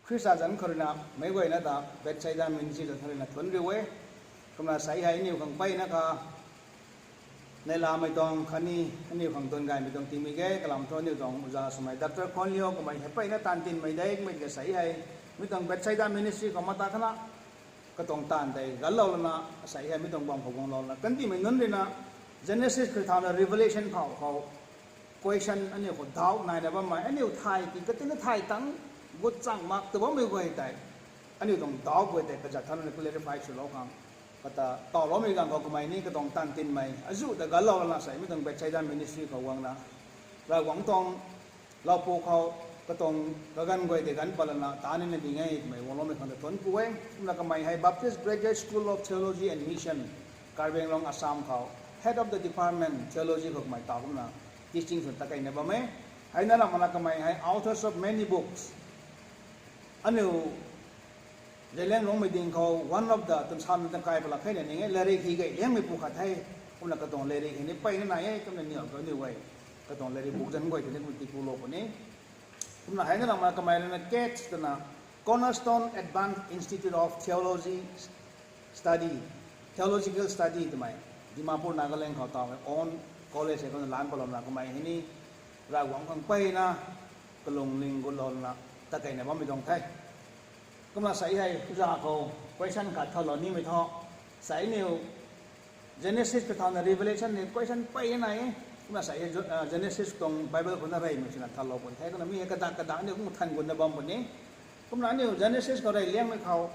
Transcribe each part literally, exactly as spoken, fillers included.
Khrista zanc khou ruina meic guayna ta Bethsaida Ministry ta tha ruina thuanc riu e. Kumna sei hei aniu khang mpeyna kha neilamei tuang khatni aniu khang tuang gaymei tuang tingmei ge kalam thu aniu tuang uza swmei Dr Khonlio kamei hei mpeyna taanv tinmei de kummei tiki sei hei mi tuang Bethsaida Ministry khou mata khana katuang taanv tei ganlou lana sei hei mi tuang bam khou guanglou lana kandihmei nunc ruina Genesis khou thauna Revelation phau khou question aniu khou doubt naina bammei aniu thay ti katina thay tang gut chang mak tu bammei guay tei aniu tuang doubt guay tei kazat tha ruina clarify swlou khang kata tawloumei ganv khou kamei ni katuang taanv tinmei azuh ta ganlou lana sei mi tuang Bethsaida Ministry khou guangna Ravguangc tuang loupu khou katuang kaganv guay tei ganv pat lana ta nina ding e twmei guangloumei khang ta thuanc ku e. Kumna kamei hei Baptist Graduate School of Theology and Mission, Karbi Anglong, Assam khou Head of the Department Theology khou kamei taw kumna teaching sw ta keyna bam e. Heina lam mana kamei hei authors of many books. Aniu Zeliangrongmei ding khou one of the twna sa nunc ta kai pala kheina ning e, lairik hi gay liangmei pu khat the. Kumna katuang lairik hei ni mpeyna nai e, kumna niw kaniw guay katuang lairik book zanc guay tei ni kum tikulou puni. Kumna heina lam mana kamei ruina CATS twna Cornerstone Advanced Institute of Theology Study, Theological Study twmei Dimapur, Nagaland khou taw hei own college hei kumna lan palouna kamei hei ni Ravguangc khang mpeyna kalungning gutlouna ta keyna bammei tuang the. Kumna sei hei uza khou question khat thalou nimei thu sei niw Genesis khou thauna Revelation ni question mpeyna nai e. Kumna sei hei Genesis tuang Bible khou na reymei swna thalou pun the. Kumna mi hei kadak kadak aniu kum than gutna bam puni. Kumna aniu Genesis khou rey liangmei khou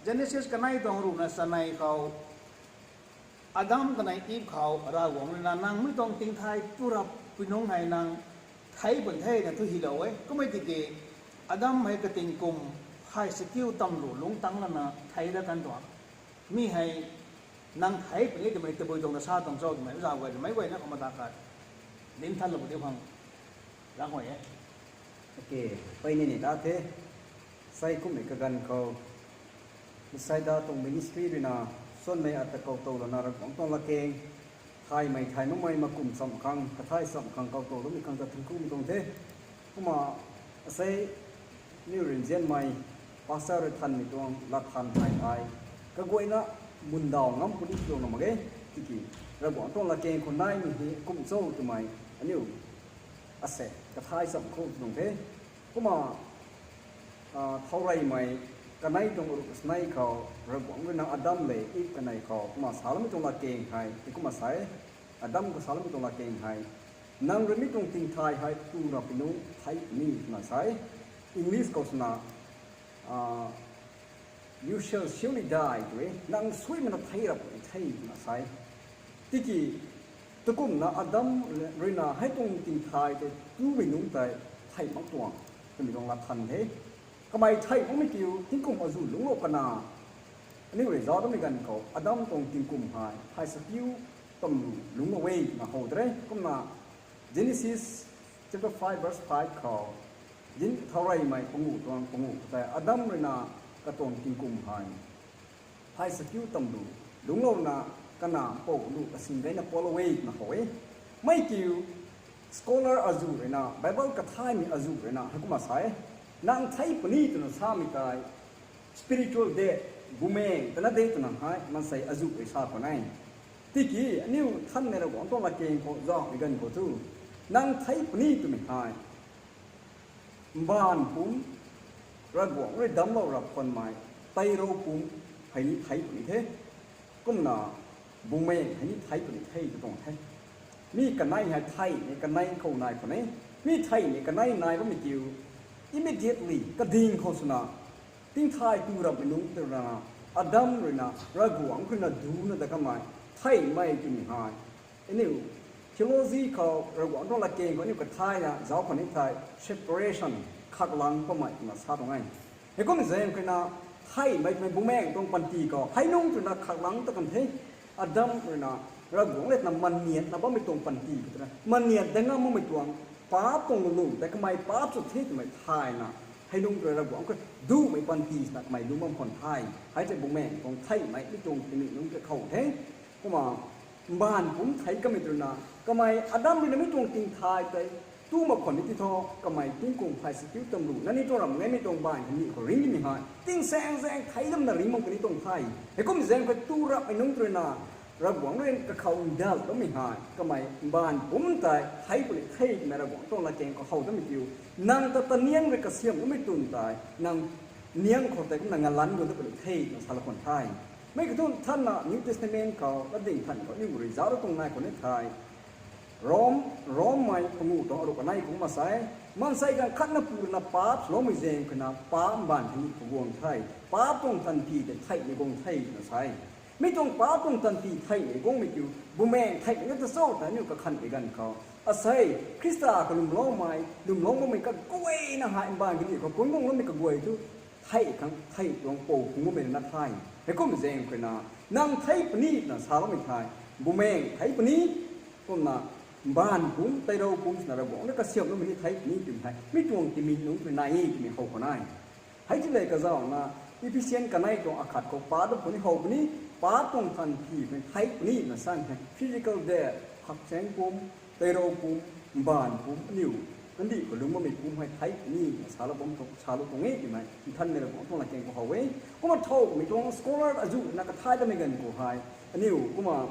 Genesis kanei tuang ruhna chanei khou Adam kanei Eve khou Ravguangc ruina nang mi tuang tingthay tu rap pui nungc hei nang thei pun the na thu hylou e. Kummei tiki Adam hei kating kum phay sakiu tamlu lungc tangc lana thei dat kan tuang. Mi hei nang thei puni twmei tabui tuang ta sa tuang cho twmei uza guay twmei guayna khou mata khat dinc thanlou diu khang rang huay e. Okay, mpeyna ni ta the. Sei kummei kaganv khou Bethsaida tuang ministry ruina suanmei ata kawtow lana Ravguangc tuang latkaeng thaymei thay makmei makum cham khang kathai cham khang kawtow loumei khang ta thuanc kumei tuang the. Kumna asei niw rinzianmei pastor rui thanmei tuang latthan hei ai kaguayna mundaw ngam puni tuang na mak ge. Tiki Ravguangc tuang latkaeng khou naimei hei kum cho twmei aniu asei kathai cham khou tuang the. Kumna thaureymei kanei tuang ruh chanei khou Ravguangc ruina Adam le Eve kanei khou kumna saloumei tuang latkaeng hei ti kumna sa e. Adam khou saloumei tuang latkaeng hei nang rui mi tuang tingthay hei tu rap pui nungc thei puni twna sa e. English khou swna you shall surely die tw e, nang suaimana thei rap puni the twna sa e. Tiki tukumna Adam ruina hei tuang tingthay tei tumei nungc tei thei mak tuang twmei tuang latthan the. Kamei thei makmei kiu tingkum azuh lungclou kana aniu rui zauc damei ganv khou Adam tuang tingkum hei phay sakiu tamlu lungclou e twna how de. Kumna Genesis chapter five verse five khou dinc thaureymei panguh tuang panguh khou tei Adam ruina katuang tingkum hei phay sakiu tamlu lungclouna kana pou lu kasing gayna palou e twna how e. Mi kiu scholar azuh ruina Bible kathaymei azuh ruina hei kumna sa e. Nang thei puni twna samei tei spiritual death, bumaeng tana de twna hei maansei azuh rui sa khwan e. Tiki aniu thanmei Ravguangc tuang latkaeng khou zauhmei ganv khou thu nang thei puni twmei hei mbaanv pumc, Ravguangc rui damclou rap khwanmei teirou pumc hei ni thei puni the. Kumna bumaeng hei ni thei puni the tw tuang the. Mi kanei hei theymei kanei khou nai khwan e. Mi theymei kanei nai bammei kiu immediately kading khou swna tingthay tu rapmei nungc tei ruina Adam ruina Ravguangc khou ruina duna da kamei theymei twmei hei aniu theology khou Ravguangc tuang latkaeng khou aniu kathayna zauc khwan ni thei separation, khaklang pammei twna sa tuang e. Heikum zaeng khou ruina theymei twmei bumaeng tuang panty khou hei nungc twna khaklang ta kan the. Adam ruina Ravguangc le twna maniatna bammei tuang panty khou twna maniat da ngam makmei tuang paap tuang lung tei kamei paap sw the twmei thayna hei nungc twna Ravguangc khou dumei panty swna kamei lung bam khwan the. Hei tei bumaeng tuang theymei mi tuang tingmik nungc tei khou the. Kumna mbaanv pumc thei kamei twna kamei Adam ruina mi tuang tingthay tei tu mak khwan ni ti thu, kamei tingkum phay sikiu tamruh na ni tuang ram ngaimei tuang baanv khatni khou ringmei hei tingsaeng zaeng thei lamna ringc bam kani tuang the. Heikum zaeng khou tu rapmei nunc tw rui na, Ravguangc rui kakhou ndauh bammei hei kamei mbaanv pumc tei thei puni the twmei Ravguangc tuang latkaeng khou how damei kiu. Nang ta taniang rui kasiamh bammei twn tei nang niang khou tei kumna ngalanc guang dat puni the twna salou khwan the. Mei kathu thanna New Testament khou latding than khou aniu rui zauc ra tuang nai khwan ni the. Rom, Rommei panguh tuang aruh kanei kumna sa e, maansei ganv khatna pu rui na paap swloumei zaeng khou na paap mbaanv khatni khou guang the, paap tuang tanpy tei theihmei guang the twna sa e. Mi tuang paap tuang tanpy theihmei guangmei kiu, Bumaengh theihmei na ta cho ta aniu kakhanhmei ganv khou, asei, Khrista khou lwmloumei, lwmlou makmei kaguayna hei mbaanv khatni khou kun guangloumei kaguay thu thei khang thei tuang pou phungc bammei na the. Heikum zaeng khou na, nang thei puni twna saloumei the, Bumaengh thei puni, kumna mbaanv pumc, teirou pumc swna Ravguangc rui kasiamhloumei ni thei puni twmei hei mi tuang tingmik nunc khou nai e twmei how khwan e. Hei ti lev kazauna, Ephesian kanei tuang akhat khou paap dat puni how puni, paap tuang tanpy puni thei puni twna sa e, physical death, hakchaeng pumc, teirou pumc, mbaanv pumc, aniu kandih khou lungc bammei pumc hei thei puni twna salou bam tuang, salou tuang e twmei nthanmei Ravguangc tuang latkaeng khou how e. Kumna thowmei tuang scholar azuh na kathay damei ganv khou hei, aniu kumna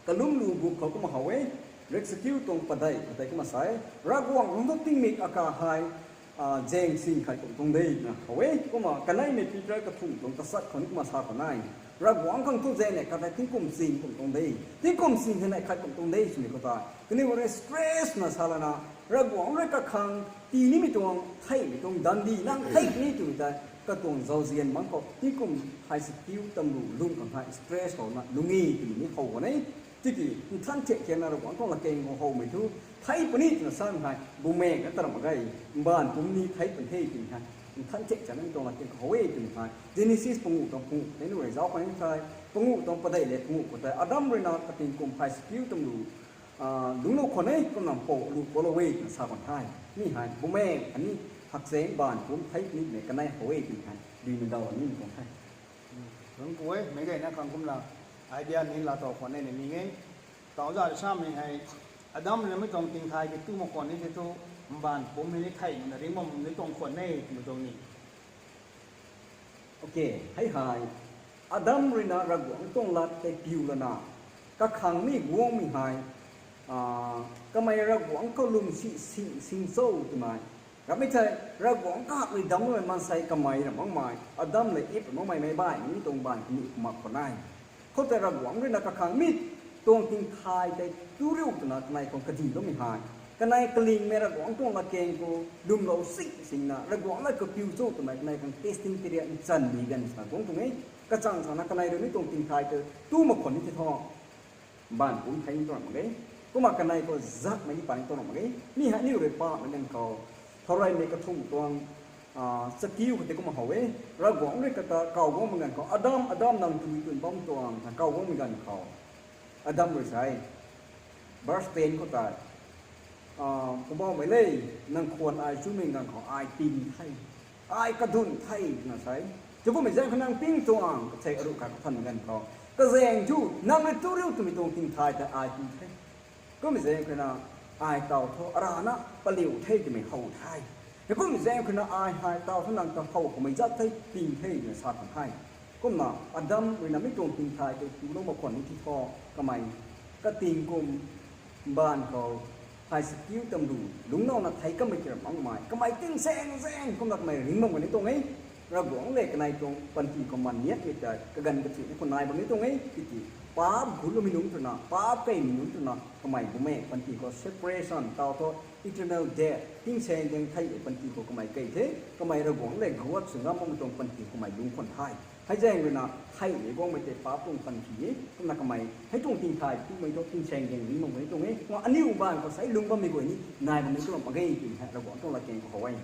Kalumlu buk khou kumna how e, Riksikiu tuang padeih khou tei kumna sa e, Ravguangc lungc thu tingmik akhat hei zaeng sing khat kum tuang de twna how e. Kumna kaneimei Peter kathumh tuang tachat khou ni kumna sa khwan e, Ravguangc khang thu zaeng nei khat hei tingkum sing kum tuang de, tingkum sing hei nei khat kum tuang de twmei khou tei kaniw rui stress na sa lana, Ravguangc rui kakhang tii nimei tuang theihmei tuang dandi nang thei ni twmei tei katuang zauzian bangc khou tingkum phay sikiu tamruh lungh khang hei stress louna lungc e twmei ni how khwan e. Tiki nthan thek thiakna Ravguangc tuang latkaeng khou howmei thu thei puni twna sa hei, Bumaengh na ta ram mak ge, mbaanv pumc ni thei puni the twmei hei nthan thek thiakna mi tuang latkaeng khou how e twmei hei Genesis panguh tuang panguh tei nu rui zauc khwan ni the, panguh tuang padeih lev panguh khou tei Adam rui na katingkum phay sikiu tamruh lungclou khwan e, kumna pou lu pualou e twna sa khwan the. Mi hei Bumaengh khatni hakchaeng mbaanv pumc thei puni twmei kanei how e twmei hei duina daw nimei tuang the. Lungc ku e, meic gayna khang kumna idea ni laa tow khwan e na mi e. Tau za rui samei hei, Adam rui na mi tuang tingthay tei tu mak khwan ni the thu, mbaanv pumc hei ni theihmei na ringc bam ni tuang khwan e twmei tuang ni. Ok, hei hei Adam rui na Ravguangc tuang lat tei piu lana, kakhang mi guangmei hei, kamei Ravguangc khou lwm si sing sing cho twmei, rammei thei Ravguangc kahak rui damcloumei maansei kamei ram makmei, Adam lev Iv ram makmei meic baihmei ni tuang mbaanv kaniw mak khwan e. Khoutei Ravguangc rui na kakhang mi tuang tingthay tei tu riu twna kanei khang kadih bammei hei, kanei kalingmei Ravguangc tuang latkaeng khou lwmlou sing singna Ravguangc lat khou piu cho twmei kanei khang testing period nchanmei ganv swna guang tuang e. Kachang changna kanei rui mi tuang tingthay tei tu mak khwan ni the thu, mbaanv pumc thei ni tuang ram mak ge. Kumna kanei khou zakmei ni pat ni tuang ram mak ge. Mi hei aniu rui pamei ganv khou, Thowreymei kathumh tuang chakiu khou tei kumna how e, Ravguangc rui kata kaw guangmei ganv khou, Adam, Adam, nang tabui twn bam tuang twna kaw guangmei ganv khou, Adam rui sa e, verse ten khou tei, Poubauhmei le, nang khwan ai chumei ganv khou ai ping the, ai kadun the twna sa e. Tiki kummei zaeng khou nang ping tuang, kathek aruh khat kathanmei ganv khou, kazaeng thu nang rui tu riu twmei tuang tingthay tei ai ping the. Kummei zaeng khou na ai taw thu arana paliu the twmei how the. Heikummei zaeng khou na ai hei taw thu nang ta how kamei zat the, ping the twna sa khwan the. Kumna Adam rui na mi tuang tingthay tei tulou mak khwan ni the thu, kamei kating kum mbaanv khou phay sikiu tamruh lungclouna thei kamei ti ram makmei, kamei tingsaeng zaeng kumna kamei ringc bam kani tuang e. Ravguangc le kanei tuang panty khou man niatmei tei kaganv kathuina khou nai bam ni tuang e. Tiki paap gutloumei nunc twna, paap keymei nunc twna kamei Bumaengh panty khou separation taw thu, eternal death, tingsaeng zaeng theihmei panty khou kamei key the. Kamei Ravguangc le guat sw ngam bammei tuang panty khou kamei lungc khwan the. Hei zaeng rui na theihmei guangmei tei paap tuang panty e. Kumna kamei hei tuang tingthay tumei thu tingsaeng zaeng ringc bam kani tuang e. Kumna aniu mbaanv khou sei lungc bammei guay ni nai bam ni tuang mak ge twmei hei Ravguangc tuang latkaeng khou how e.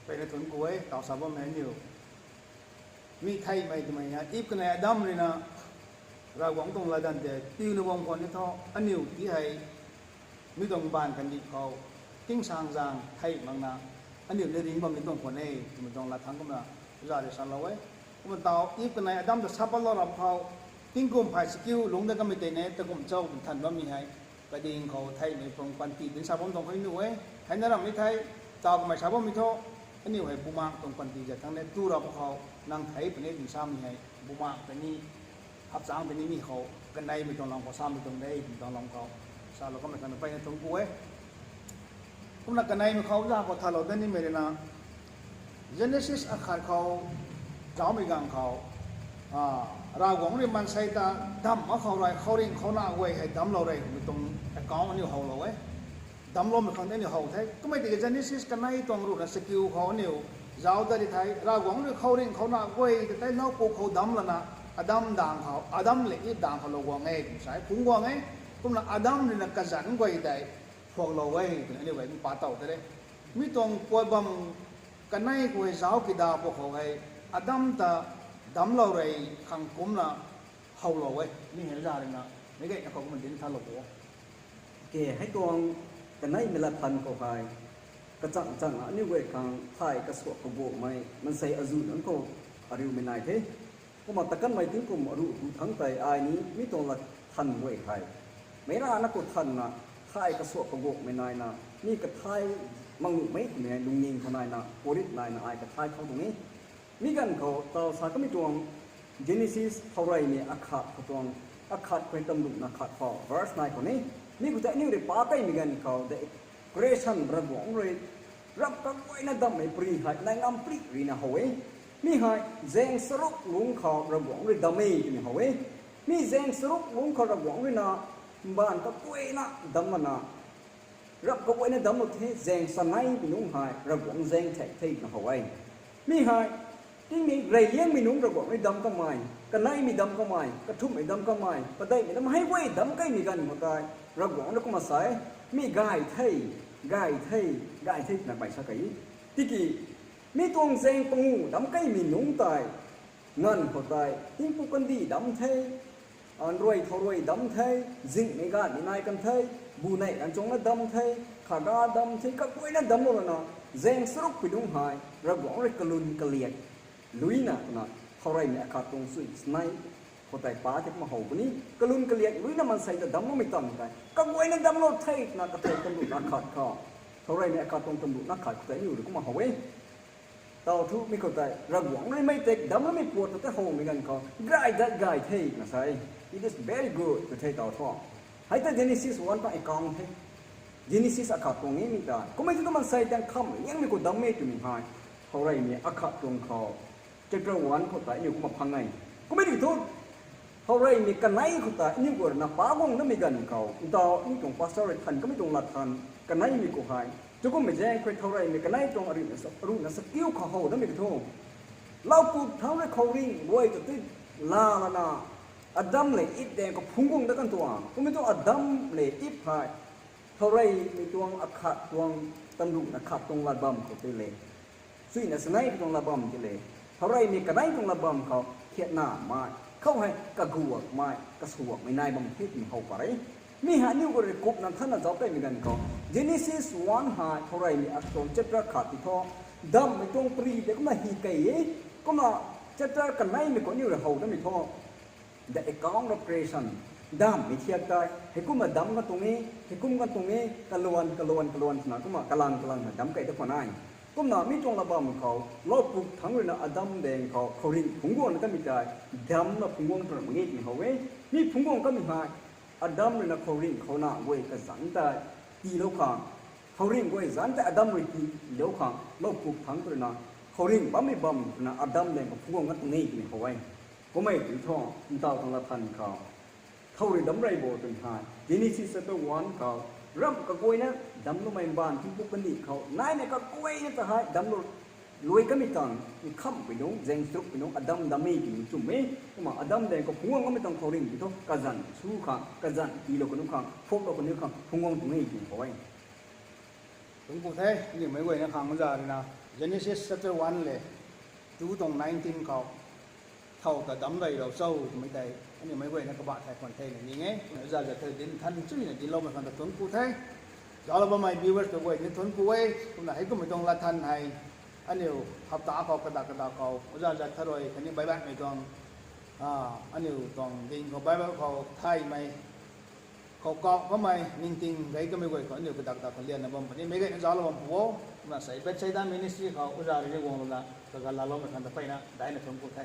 Peyna thun ku e, taw sa bammei aniu mi theihmei twmei hei Iv kanei Adam rui na Ravguangc tuang latdanv tei piuna bam khwan ni thu, aniu ti hei mi tuang mbaanv kandih khou tingsaeng zaeng thei makna aniu ni ringc bam ni tuang khwan e twmei tuang lat thangc kumna za rui salou e. Kumna taw Iv kanei Adam ta sa patlou rap khou tingkum phay sikiu lungc dat kamei tei ne ta kum cho twna than bammei hei Kading khou theihmei pang panty dinc sa bam tuang khou nuh e. Theihna rammei thei, taw kamei sa bammei thu, aniu hei bumaeng tuang panty zat thang ne, tu rap khou, nang thei puni dinc samei hei, bumaeng tei ni, hapchang tei ni mi khou, kaneimei tuang lam khou, samei tuang de, tuang lam khou, salou kamei khang peyna thuanc ku e. Kumna kaneimei khou, za khou thalou dat nimei rui na, Genesis akhat khou, zaumei ganv khou, ah, Ravguangc rui maansei ta damh mak khou rui, khouringh khou na guay hei damclou re, mi tuang account aniu howlou e. Damcloumei khang aniu how the. Kummei tiki Genesis kanei tuang ruhna chakiu khou aniu zauc dat di the. Ravguangc rui khouringh khou na guay ta tei lau pu khou damc lana, Adam dang khou, Adam le Eve dang khou lou guang e, twna sa e, phungc guang e. Kumna Adam rui na kazanc guay tei phuaklou e, twna aniu guay kum pa tow te re. Mi tuang puai bam kanei khou hei zauc kida pu khou hei, Adam ta damclou rey khang kumna howlou e, mi hei za rui na, meic gayna khou kumna dinc thalou pu. Ke, hei tuang kaneimei lat than khou hei, kachang chang aniu guay khang thay kasuak kaguangmei maansei azuh nunc khou ariumei nai the. Kumna takanmei tingkum aruh tu thangc tei ai ni mi tuang lat than guay hei, meic rana khou thanna, thay kasuak kaguangmei naina, mi kathai mak nuhmei twmei lungning khou naina, puarit naina ai kathai khou tuang e. Mi ganv khou taw sa kamei tuang Genesis thoureymei akhat khou tuang, akhat khou tamruhna khat khou verse nai khou ni, mi khou tei aniu rui pa kaimei ganv khou the creation Ravguangc rui rap kaguayna damhmei pary hei nai ngam pary rina how e. Mi hei zaeng charuk lungc khou Ravguangc rui damh e twmei how e. Mi zaeng charuk lungc khou Ravguangc rui na mbaanv kaguayna damh lana, rap kaguayna damhlou the, zaeng chanei mi nungc hei Ravguangc zaeng thak the twna how e. Mi hei tingmei reyliangmei nungc Ravguangc rui damh kamei, kaneimei damh kamei, kathumhmei damh kamei, padeihmei damh hei guay damh kaimei ganv khou tei, Ravguangc rui kumna sa e, mi gay the, gay the, gay the twna bai sa kei. Tiki mi tuang zaeng panguh damh kaimei nungc tei, nganv khou tei tingpuk kandih damh the, nruai thouruai damh the, zinghmei ganhmei nai kan the, bu neih ganv chuangna damh the, khaga damh the, kaguayna damhlou lana, zaeng charuk pui nungc hei Ravguangc rui kalun kaliak luina twna thoureymei akhat tuang chuy chanei khou tei pa the kumna how puni. Kalun kaliak luina maansei ta damhloumei tang tei kaguayna damhlou the twna kathei tamruhna khat khou, thoureymei akhat tuang tamruhna khat khou tei aniu rui kumna how e. Taw thu mi khou tei Ravguangc rui mei tei damhloumei puat ta tei howmei ganv khou gay dat gay the twna sa e. It is very good tw the taw thu. Hei ta Genesis one ta account the. Genesis akhat tuang e mi ta. Kummei thu maansei tang khamliangmei khou damh e twmei hei, thoureymei akhat tuang khou, chapter one khou tei aniu kumna phang e. Kummei tiki thu, thoureymei kanei khou tei aniu guay rui na pa guang namei ganv khou, ntaw aniu tuang pastor rui than kamei tuang lat than kaneimei khou hei, chukummei zaeng khou thoureymei kanei tuang aruhna sa, aruhna chakiu khou how namei ki thu, lau puk thangc rui khouringh guay ta tei laa lana, Adam le Eve daeng khou phungc guang dat kan tuang. Kummei thu Adam le Eve hei thoureymei tuang akhat tuang tamruhna khat tuang lat bam khou tei le, chuina chanei tuang lat bam tei le, thoureymei kanei tuang lat bam khou khiatnamei, khou hei kaguakmei, kasuakmei nai bam the twmei how pa re. Mi hei aniu guay rui kupna thanna zauc kaimei ganv khou, Genesis one hei thoureymei akhat tuang chapter khat ti thu, damhmei tuang pary tei kumna hi kei e. Kumna chapter kaneimei khou aniu rui how namei thu, the account of creation, damhmei thiak tei heikumna damc kan tuang e, heikum kan tuang e, kaluan kaluan kaluan swna kumna kalang kalang hei damc kei ta khwan e. Kumna mi tuang lat bam khou lau puk thangc rui na Adam daeng khou khouringh phungc guangna kamei tei, damcna phungc guang twna mak ge twmei how e. Mi phungc guang kamei hei Adam rui na khouringh khou na guay kazanc tei tiilou khang, khouringh guay zanc tei Adam rui tiilou khang lau puk thangc rui na khouringh bammei bam rui na Adam daeng khou phungc guang kan tuang e twmei how e. Kummei tiki thu, ntaw tuang lat than khou, thow rui damc rey bo twmei hei Genesis chapter one khou, ramh kaguayna damhloumei mbaanv tingpuk kandih khou naimei kaguayna ta hei damhlou luai kamei tang, nkhamhpui nungc, zaeng charuk pui nungc Adam damh e twmei nchumh e. Kumna Adam daeng khou phungc guang kamei tang khouringh tei thu kazanc sw khang, kazanc tiilou kaniw khang, phuaklou kaniw khang phungc guang tuang e twmei how e. Thuanc ku the, aniu meic guayna khang oza rui na Genesis chapter one le two tuang nineteen khou, thow ta damc reylou cho twmei tei aniu meic guayna kabah thay khwan the na ning e. Oza zat the dinc than chuyna dincloumei khang ta thuanc ku the. Zauclou bammei viewers kaguay ni thuanc ku e. Kumna heikummei tuang lat than hei, aniu hapta khou kadak kadak khou oza zat tharui khatni Bible mei tuang, aniu tuang ding khou Bible khou thaymei khou kauh kamei ningting gei kamei guay khou aniu kadak dak khou lianna bam puni, meic gayna zauclou bam pu o. Kumna sei Bethsaida Ministry khou uza rui ni guang lana kaga laloumei khang ta peyna daina thun ku the.